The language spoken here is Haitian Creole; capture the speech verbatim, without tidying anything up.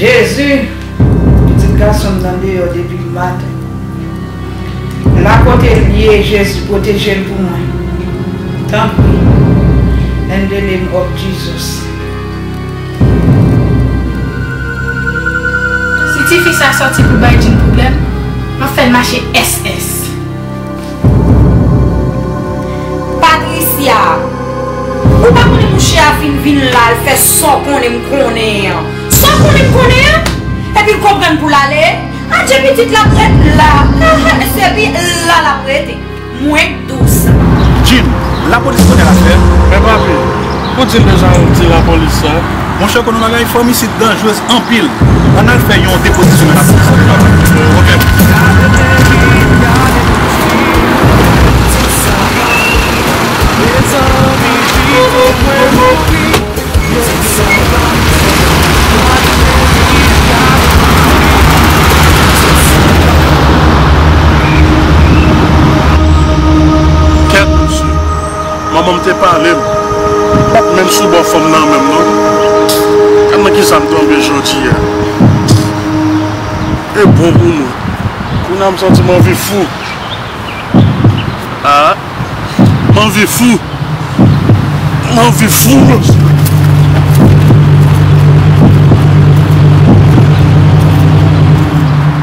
Jezi, pitit gason m nan deyò depi maten. La kote l ye, Jezi, pwoteje l pou mwen. Tanpri. In the name of Jesus. Si tifi sa sòti pou bay Jean pwoblèm, m ap fè l mache S S. Patricia, ou pa konnen mouche a fin vin la, l fè sa w konnen m konnen an. Sa w konnen m konnen an? Epi l konprann pou l ale? Adje pitit la ap ret la. Epi la l ap rete. Mwen k di w sa. Jim, lapolis konnen l ap fè. Men papi, ou di m deja ou di lapolis sa. Monchè, konnen bagay fanmi isit danjrez anpil. Ann al fè yon depo de sou men lapolis la. Ok. Kèt, mesye. Manman m te pale m. M pa t menm sou bò fanm nan menm, non. Gad nan kisa m tonbe jodi a. E bon pou mwen. Kounye a m santi m anvi fou. Ah, m anvi fou. M anvi fou, mesye.